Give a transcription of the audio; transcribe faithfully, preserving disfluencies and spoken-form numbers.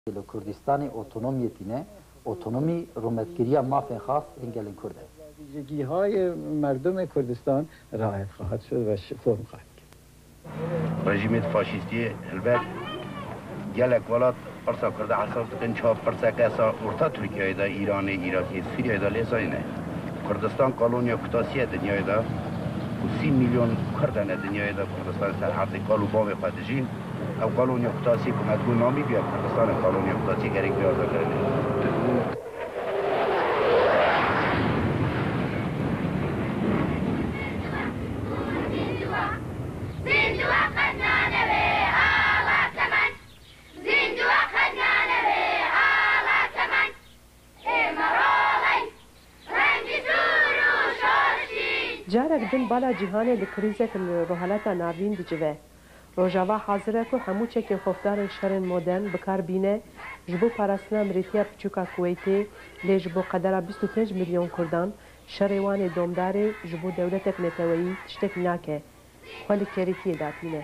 Li Kurdistanê otonomiyê tîne, otonomî rûmetkiriya mafên xas ên gelên Kurd e. Vîjegîhayê merdumê Kurdistan riayet xahat şir ve şi-, form xahat kir. Rejîmê faşîstiyê helbet gelek welat pirsa Kurda hesab dikin, çawa pirseke sa orta Tirkiyeyê de, Îranê, Îrakê, Sûriyeyê de lê zayne. Kurdistan koloniya kutasî ye dinyayê de û sî milyon Kurd hene dinyayê de Kurdistan ser erdê kal û bavê xwe dijîn. Ew koloniya kutasî ku me digot Namîbya Kurdistanê koloniya kutasî gerek vê azakirinê. Carek din bala cîhanê li krîzek li Rojhilata Navîn dicive. Rojava hazir e ku hemû çekên xofdarên şerên modern bi kar bîne, ji bo parastina mirîtiya piçûka Kuweytê, lê ji bo qedera bîst û pênc milyon Kurdan, şerê wan ê domdarê ji bo dewletek neteweyî tiştek nake, xwe li kêrîtiyê datîne.